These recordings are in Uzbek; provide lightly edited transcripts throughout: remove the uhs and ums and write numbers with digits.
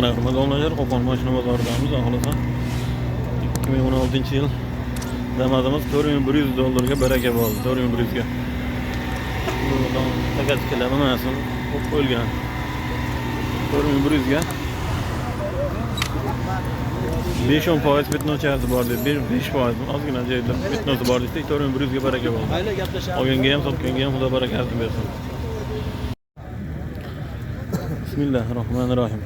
Mana hurmatli obunachilar, Qo'qon mashina bozoridamiz. Xohlasa 2016-yil Damas'imiz 4100 dollarga baraka bo'ldi. 4100 ga. Takatkalar nimasi qo'yib qo'yilgan. 4100 ga. 5-10% пятно chasi bor deb, 5% ozgina joyda пятно si bor desak, 4100 ga baraka bo'ldi. Mayli, gaplashamiz. Olganga ham, sotganga ham Xudo barakasini bersin. Bismillahirrohmanirrohim.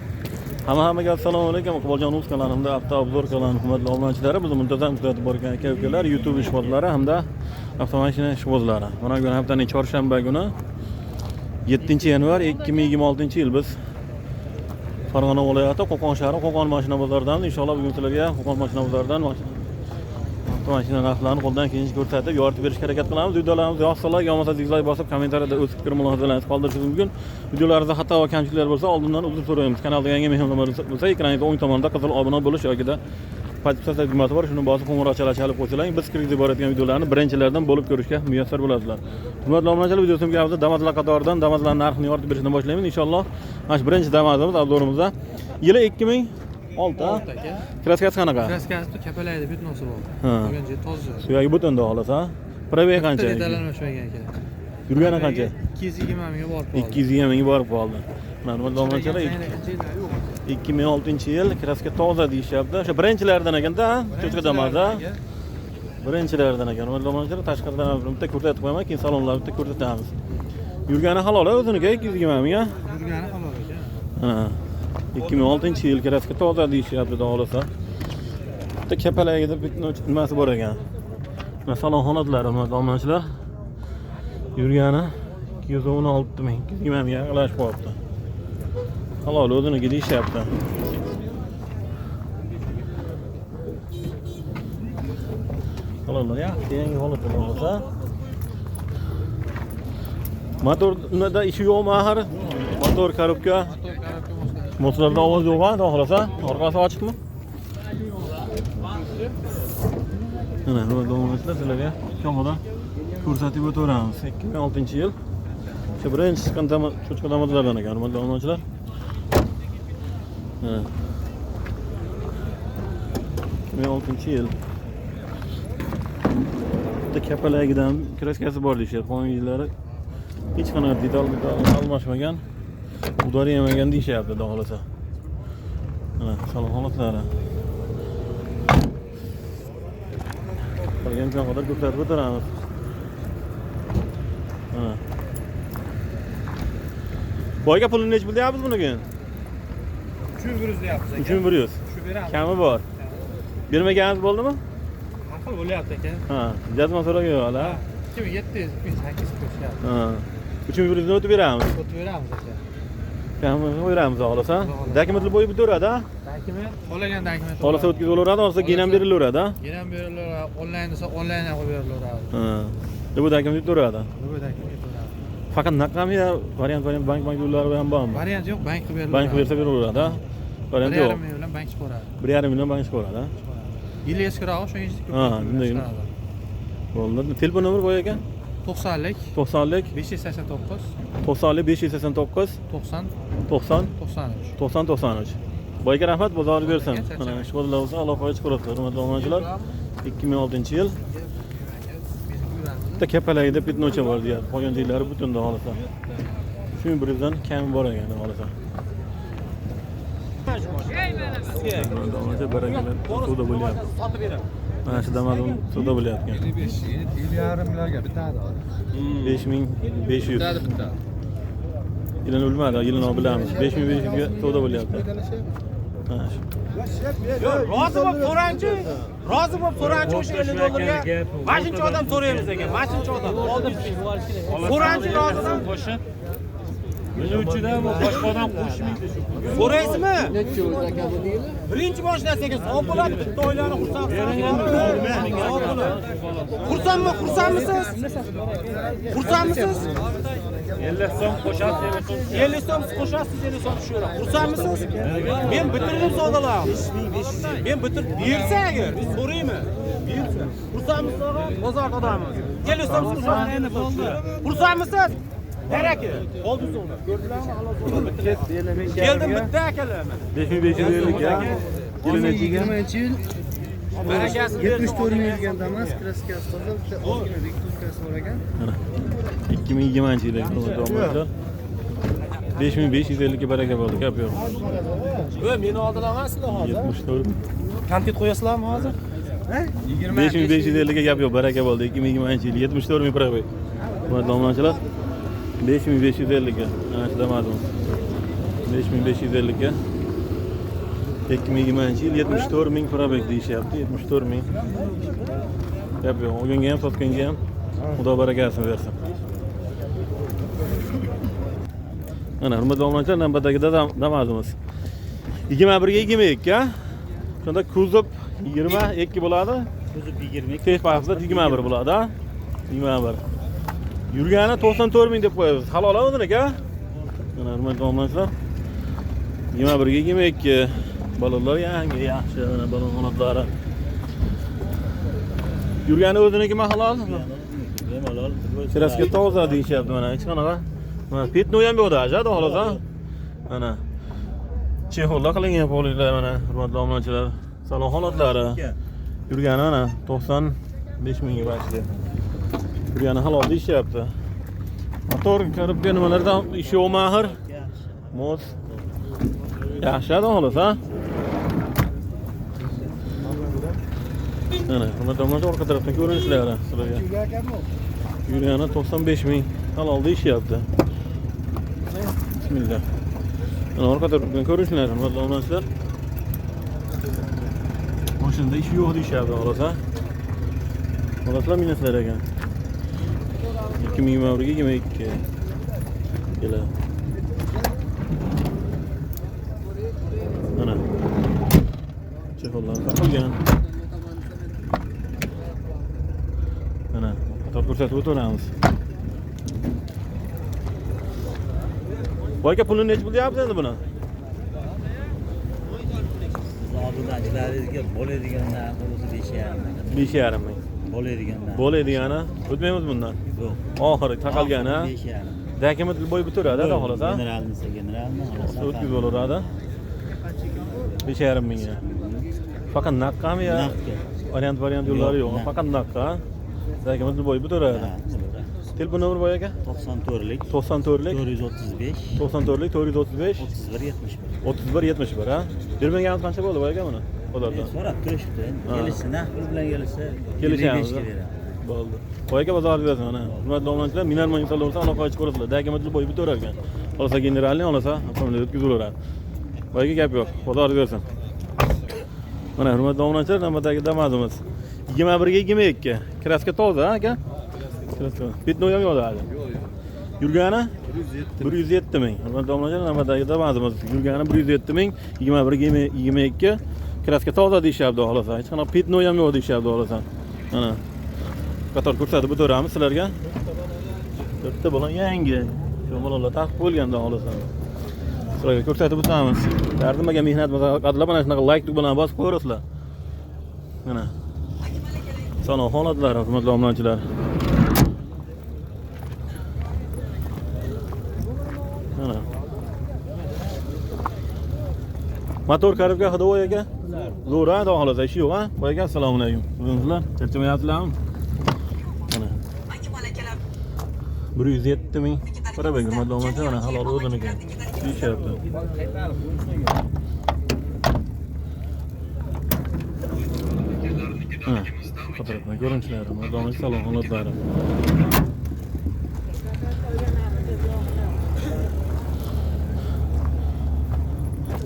Hammaga assalomu alaykum. Iqboljon Uz kanalimda avto обзор kanalining hurmatli obunachilari, bizni muntazam kuzatib borgan aka ukalar, YouTube ishqibozlari hamda avtomashina ishqibozlari. Mana bugun haftaning chorshanba kuni, 7 yanvar 2026-yil, biz Farg'ona viloyati, Qo'qon shahri, Qo'qon mashina bozoridamiz. Inshaalloh bugun sizlarga Qo'qon mashina bozoridan avtomashina narxlarini qo'ldan kelgancha ko'rsatib, yoritib berishga harakat qilamiz. Videolarimiz yoqsa like, yoqmasa dislike bosib, kommentariyada o'z fikr mulohazalaringizni qoldirishingiz mumkin. Videolarimizda xato va kamchiliklar bo'lsa, oldindan uzr so'raymiz. Kanalda yangi mehmonlar bo'lsa, ekraningizda o'ng tomonda qizil obuna bo'lish yokida подписаться tugmasi bor. Shuni bosib, qo'ng'iroqchalar chalib qo'ysalar, biz kirgizib borayotgan videolarni birinchilardan bo'lib ko'rishga muyassar bo'lasizlar. Hurmatli obunachilar, videosimizda Damaslar qatoridan Damaslar narxini yoritib berishni boshlaymiz. Inshaalloh mana shu birinchi Damasimiz обзор imizda. Yili 2006, ha? Aka. Краска si qanaqa? Краска si kapalaydi, пятно si bor. Ha. Qolgan joyi toza. Suyagi butun xolos, ha? Пробег qancha? Detal almashmagan aka. Yurgani qancha? 220 mingga borib qoldi. 220 mingga borib qoldi. Mana, hurmatli obunachilar, yo'q. 2006-yil, краска toza deyishyapti. O'sha birinchilardan ekanda, cho'chqa Damasda. Birinchilardan ekan. Hurmatli obunachilar, tashqaridan ham bitta ko'rsatib qo'yaman, keyin salonlarni bitta ko'rsatamiz. Yurgani halol o'ziniki 220 ming, ha? Yurgani halol aka. Ha. 2006-yil, краска toza deyishyapti, xudo xohlasa. Bitta kapalagida bitta nimasi bor ekan. Mana salon holatlari, hurmatli obunachilar. Yurgani 216 ming, 220 mingga yaqinlashib qolibdi. Halol o'ziniki deyishyapti. Halollar yaxshi, yangi holatda bo'lsa. Motor nimada ishi yo'qmi axir? Motor, коробка. Motor, коробка moslari. Motorlarda ovoz yo'q, ha, xudo xohlasa. Orqasi ochiqmi? Mana, hurmatli obunachilar, sizlarga shoxida ko'rsatib o'taveramiz. 2006-yil. O'sha birinchi chiqqan cho'chqa Damaslardan ekan, hurmatli obunachilar. Mana. 2006-yil. Bitta kapalagidan краска si bor deyishyapti. Qolgan yerlari hech qanaqa detal almashmagan. Удар yemagan deyishyapti, xudo xohlasa. Mana salon holatlari. Qolgan imkon qadar ko'rsatib o'tiramiz. Mana. Boyga pulini nechi pul deyapmiz buniki? 3100 deyapmiz aka. 3100. Shu beramiz. Kami bor. Bermaganimiz bo'ldimi? Har xil bo'lyapti aka. Ha, jazma so'ragan yo'q hali. Ha. 2700, 2800 qo'shyapti. Ha. 3100 ni o'tib beramiz. O'tib beramiz aka. Kami beramiz xohlasa. Документ bo'yi bitaveradi, ha? Документ, xohlagan документ. Xohlasa o'tkazib olaveradi, xohlasa gen ham berilaveradi, ha? Gen ham berilaveradi, onlayn desa onlayn ham qilib berilaveradi. Ha. Bu документ yutaveradi. Bu документ yutaveradi. Faqat naqami yo variant bank yo'llari ham bormi? Variant yo'q, bank qilib berilaveradi. Bank bersa beraveradi, ha? Variant Bir yo'q. yarim ming bilan bank chiqaradi. 1,5 million bank chiqaradi, ha? Yili eskirog'i, shunga ko'p Ha, pul bunday. chiqaradi. Bo'ldi. Telefon nomer qo'y ekan. 90lik 90lik 589 90lik 589 90 90 93. 90 93. Boyga rahmat, bozor bersin. Charchamang. Mana ishqibozlar bo'lsa aloqaga chiqaverasizlar. Hurmatli obunachilar, 2006-yil, bitta kapalagida пятно cha bor deyapti. Qolgan joylari butun, xohlasa. Shu bir yuzdan kami bor ekan, xohlasa. Hurmatli obunachilar, barakalar savdo bo'lyapti. Sotib beraman. Mana shu Damas'im savdo bo'lyapti. 55, 7,5 minglarga bitadi. 5500. Bitadi, bitadi. Yilini bilmadi, yilini bilamiz. 5500 ga savdo bo'lyapti. Mana shu. Yo'q, rozi bo'lib so'rangchi. Rozi bo'lib so'rangchi o'sha 50 dollarga. Mana shuncha odam so'raymiz ekan. Mana shuncha odam. So'rangchi rozidan. Qo'shib. Buni uchidan bu boshqa odam qo'shmaydi shu. So'raysizmi? Birinchi mashinasi ekan, savob bo'ladi. Bitta oilani xursand qilsangiz. Savob bo'ladi. Xursandmi? Xursandmisiz? Xursandmisiz? 50 so'm qo'shasiz, 50 so'm. 50 so'm siz qo'shasiz, 50 so'm tushaveradi. Xursandmisiz? Men bitirdim savdolarni. Men bitirib bersa agar, men so'rayman. Bersa. Xursandmisiz, og'a? Bozorda odammiz. 50 so'm siz qo'shasiz, 50 so'm. Xursandmisiz? Daraki. Oldi uni. Ko'rdilarmi? Keldim bitta akalar mana. 5550 ga. Yili nechiga? 20 yil. Barakasini bersin. 74 ming yurgan Damas, kraskasi toza, bitta ozgina rektovkasi bor ekan. Mana 2020 yil hurmatli obunachilar. 5550 ga baraka bo'ldi, gap yo'q. Voy, meni oldilar emaslar hozir. 74 Konfet qo'yasizlarmi hozir? 5550 ga gap yo'q, baraka bo'ldi. 2020 yil 74 ming probeg. Hurmatli obunachilar, 5550 ga. Ana shu Damasimiz. 5550 ga. 2020 yil 74 ming probeg deyishyapti. 74 ming. Gap yo'q. Olganga ham, sotganga ham Xudo barakasini bersin. Mana hurmatli obunachilar, navbatdagi Damasimiz. 21 ga 22 a? Shunda kuzov 22 bo'ladi. Kuzov 22. Texpaxta 21 bo'ladi, a? 21. Yurgani 94 ming deb qo'yamiz. Halol o'zini aka. Mana hurmatli obunachilar. 21 ga 22. Balonlar yangi, yaxshi, mana balon holatlari. Yurgani o'zinikimi halol? Bemalol. Kraska toza deyishyapti mana, hech qanaqa. Mana petno ham yo'q даже, xudo xohlasa. Mana chexollar qilingan poliklar mana, hurmatli obunachilar. Salon holatlari. Yurgani mana 95 mingga почти. Yurgani halol deyishyapti. Motor korobka nimalardan ishi yo'qmi axir? Moz. Yaxshi xudo xohlasa. Mana hurmatli obunachilar, orqa tarafdan ko'rinishlari sizlarga. Yurgani 95 ming halol deyishyapti. Bismillah. Mana orqa tarafdan ko'rinishlari hurmatli obunachilar. Mashinada ish yo'q deyishyapti xolos. Holatlar minuslar ekan. 2021 ga 22. Kela. Mana. Chexollar taqilgan. Mana qator ko'rsatib o'tamiz. Boyka pulini nechi pul deyapsiz endi buni? Obunachilaringizga bo'ladigan narxi o'zi 5,5 ming. 5,5 ming. Bo'ladigan narx. Bo'ladigan, o'tmaymiz bundan. Yo'q. Oxiri taqalgan, ha? 5,5. Dokument bo'yi bitiradi, xudo xohlasa. Generalnisi, generalni. O'tkazib bo'laveradi. 5,5 mingga. Faqat naqami yo? Naqdga. Variant variant yo'llari yo'q. Yo'q, Faqat naqqa. Dokument bo'yi bitiradi. Telefon nomeri boy aka? 94lik 94lik 435 94lik 435 31 71. 31 71 ha? Bermaganimiz qancha bo'ldi boy aka buni? Bozorda. So'rab turishibdi endi. Ha. Kelishsa, naqd pul bilan kelishsa, Kelishamiz. 55 ga beramiz. Bo'ldi. Boy aka bozor bersin mana. Hurmatli obunachilar, minarman insonlar bo'lsa aloqa ochib ko'rasizlar. Dokument bo'yi bitaverar ekan. Olsa generalni, olsa avtomobil o'tkazaveradi. Boy aka gap yo'q. Bozor bersin. Mana hurmatli obunachilar, navbatdagi Damasimiz. 21 ga 22. Kraska toza aka? Kraska. Petno ham yo'q hali. Yurgani 107 ming. Hurmatli obunachilar, navbatdagi Damasimiz. Yurgani 107 ming, 21 ga 22. Kraska toza deyishyapti xohlasa. Hech qanaqa petno ham yo'q deyishyapti xohlasa. Mana qator ko'rsatib o'tamiz sizlarga. To'rtta balon yangi. Shu balonlar taqib qo'yilgan xohlasa. Sizlarga ko'rsatib o'tamiz. Arzimagan mehnat qadrlab mana shunaqa like tugmasini bosib qo'yasizlar. Mana. Salon holatlari, hurmatli obunachilar. Mana. Motor korobka ходовой aka? Zo'r, ha, xudo xohlasa, ishi yo'q, ha? Boy aka, assalomu alaykum. O'zingizlar charchamayapsizlarmi? Mana. 107 ming probeg, hurmatli obunachilar, mana halol o'ziniki. Deyishyapti. Mana, fotoğrafdan ko'rinishlari, hurmatli obunachilar, salon holatlari.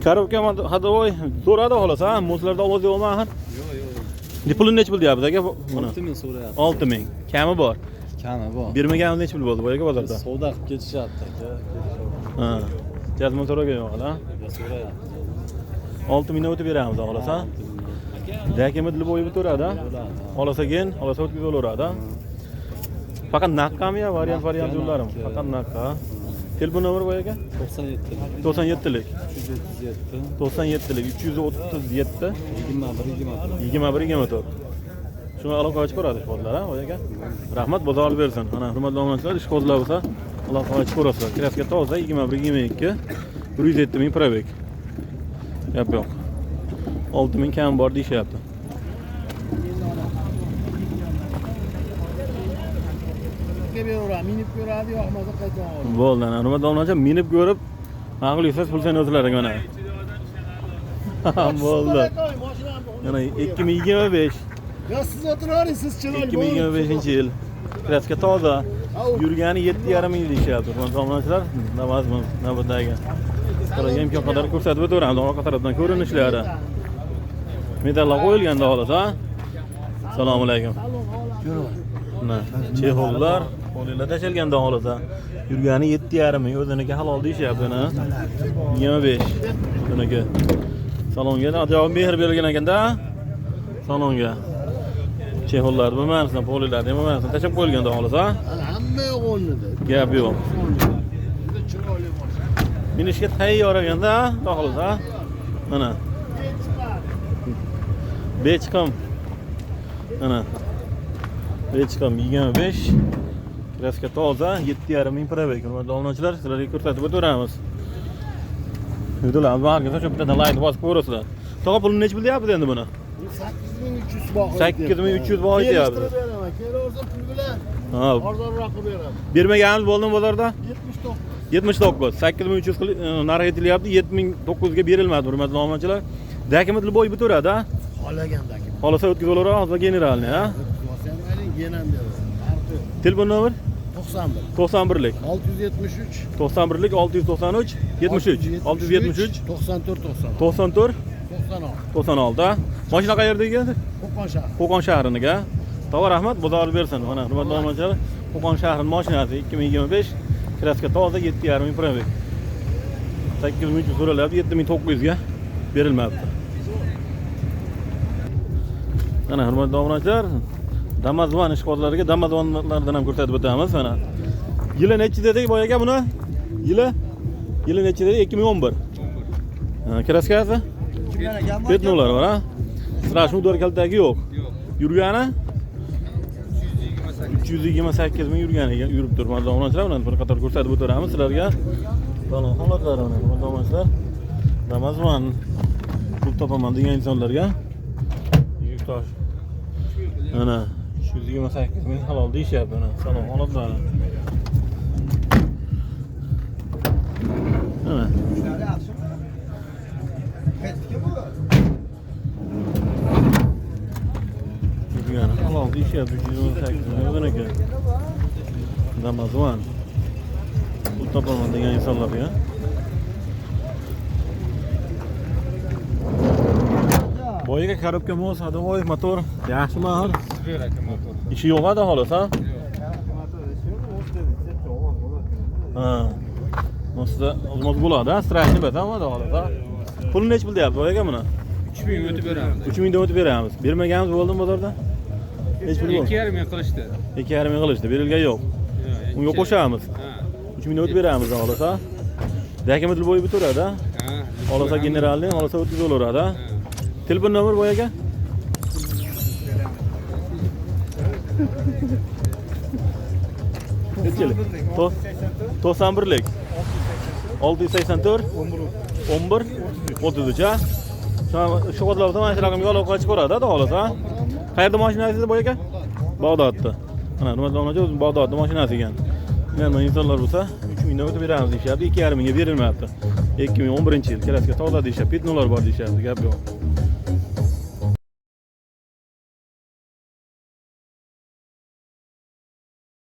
Korobka ходовой zo'r xudo xohlasa, ha? Mozlarda ovoz yo'qmi axir? Yo'q, yo'q. Pulini nechi pul deyapsiz aka? Buni. 6 ming so'rayapti. 6 ming. Kami bor. Kami bor. Bermaganimiz nechi pul bo'ldi boy aka bozorda? Savdo qilib ketishyapti aka. Ha. Jazman so'ragan yo'q hali, ha? So'rayapti. 6 mingdan o'tib beramiz xohlasa. Dokument bo'yi bitaveradi, ha? Olsa gen, olsa o'tkazib bo'laveradi, ha? Faqat naqami yo variant variant yo'llarimi? Faqat naqqa. Telefon nomeri boy aka? 97 97lik. 337 97lik 337 21 24. 21 24. Shunga aloqa ochib ko'radi ishqibozlar, ha, boy aka? Rahmat, bozor bersin. Mana hurmatli obunachilar, ishqibozlar bo'lsa Aloqa chiqarasizlar. Kraska toza 21-22 107 ming probeg. Gap yo'q. 6 ming kam bor deyishyapti. Minib ko'radi, yoqmasa qaytib oladi. Bo'ldi, ana hurmatli obunachilar, minib ko'rib, ma'qul kelsa pul sen o'zlariga mana. Bo'ldi. Mana 2025 Ya siz o'tiravering, siz chiroyli. 2025-yil. Kraska toza. Yurgani 7,5 ming deyishyapti. Hurmatli obunachilar, Damas'miz navbatdagi. Sizlarga imkon qadar ko'rsatib o'taveramiz orqa tarafdan ko'rinishlari. Medallar qo'yilganda xolos, ha? Assalomu alaykum. Mana chexollar qo'linglar tashalganda xolos, ha? Yurgani 7,5 ming, o'ziniki halol deyishyapti, ha? 25 o'ziniki. Salonga ajoyib mehr berilgan ekanda. Salonga. Chexollar bilmasdan, polilar ham bilmasdan tashlab qo'yilganda xolos, ha? Hamma yo'q o'rnida. Gap yo'q. Chiroyli mashina. Minishga tayyor ekanda, xolos, ha? Mana. Bechiqim. Mana. Bechiqim 25. Kraska toza, 7,5 ming probeg. Hurmatli obunachilar, sizlarga ko'rsatib o'taveramiz. Videolarimiz bor, o'sha bittadan layk bosib ko'rasizlar. Tog'a pulini necha pul deyapmiz endi buni? 8300 baho. 8300 baho aytyapti. Kelishtirib beraman. Kelaversa pul bilan Ha, arzonroq qilib beraman. bermaganimiz bo'ldimi bozorda? 79. 79. 8300 qilib narx aytilyapti, 7900 ga berilmadi, hurmatli obunachilar. Dokumentli bo'y bitaveradi, ha? Xohlagandagi. Xohlasa o'tkazib olaveradi, hozir generalni, ha? O'tkazsa ham mayli, yen ham beraman. Farqi yo'q. Telefon nomer 91 91lik. 673 91lik 693 73 673 94 96 94 96 96, ha? Mashina qayerda ekan? Qo'qon shahri. Qo'qon shahriniki, ha? Tog'a rahmat, bozor bersin. Mana hurmatli obunachilar, Qo'qon shahrining mashinasi 2025, kraska toza 7,5 ming probeg. 8300 so'ralyapti, 7900 ga berilmabdi. Mana hurmatli obunachilar, Damas One ishqibozlariga Damas One'lardan ham ko'rsatib o'tamiz mana. Yili nechi dedik boy aka buni? Yili nechi dedik? 2011. Ha, kraskasi? Petnolar bor, ha? Strashni udar kaltagi yo'q. Yurgani 328 ming yurganiga yurib turibdi. Obunachilar, bilan bir qator ko'rsatib o'tamiz sizlarga. Salon holatlari mana hurmatli obunachilar. Damas One pul topaman degan insonlarga yuk tosh. Mana 328 ming halol deyishyapti mana salon holatlari. Mana yurgani halol deyishyapti 328 ming o'ziniki. Damas One pul topaman degan insonlarga. Boyaga korobka mos, hadovoy motor yaxshimi axir? Super aka motor. Ishi yo'q edi xolos, ha? Ha. Mosda o'zimiz bo'ladi, ha? Strashni batam edi xolos, ha? Pulni necha pul deyapti boyaga buni? 3000 o'tib beramiz. 3000 dan o'tib beramiz. Bermaganimiz bo'ldimi bozorda? Necha pul bo'ldi? 2,5 ming qilishdi. 2,5 ming qilishdi, berilgan yo'q. Unga qo'shamiz. Ha. 3000 dan o'tib beramiz xolos, ha? Dokument bo'yi bitaveradi, ha? Ha. Xohlasa generalni, xohlasa o'tkazib olaveradi, ha? Telefon nomer boy aka? Nechilik? 91lik 684 11 33, ha? Shu kodlar mana shu raqamga aloqa chiqaradi, xolos, ha? Qayerda mashinasi boy aka? Bag'dodda. Mana hurmatli obunachilar, o'zi Bag'dodda mashinasi ekan. Bilarman insonlar bo'lsa 3000 dan o'tib beramiz deyishyapti, 2,5 mingga berilmayapti. 2011-yil kraska toza deyishyapti, petnolar bor deyishyapti, gap yo'q.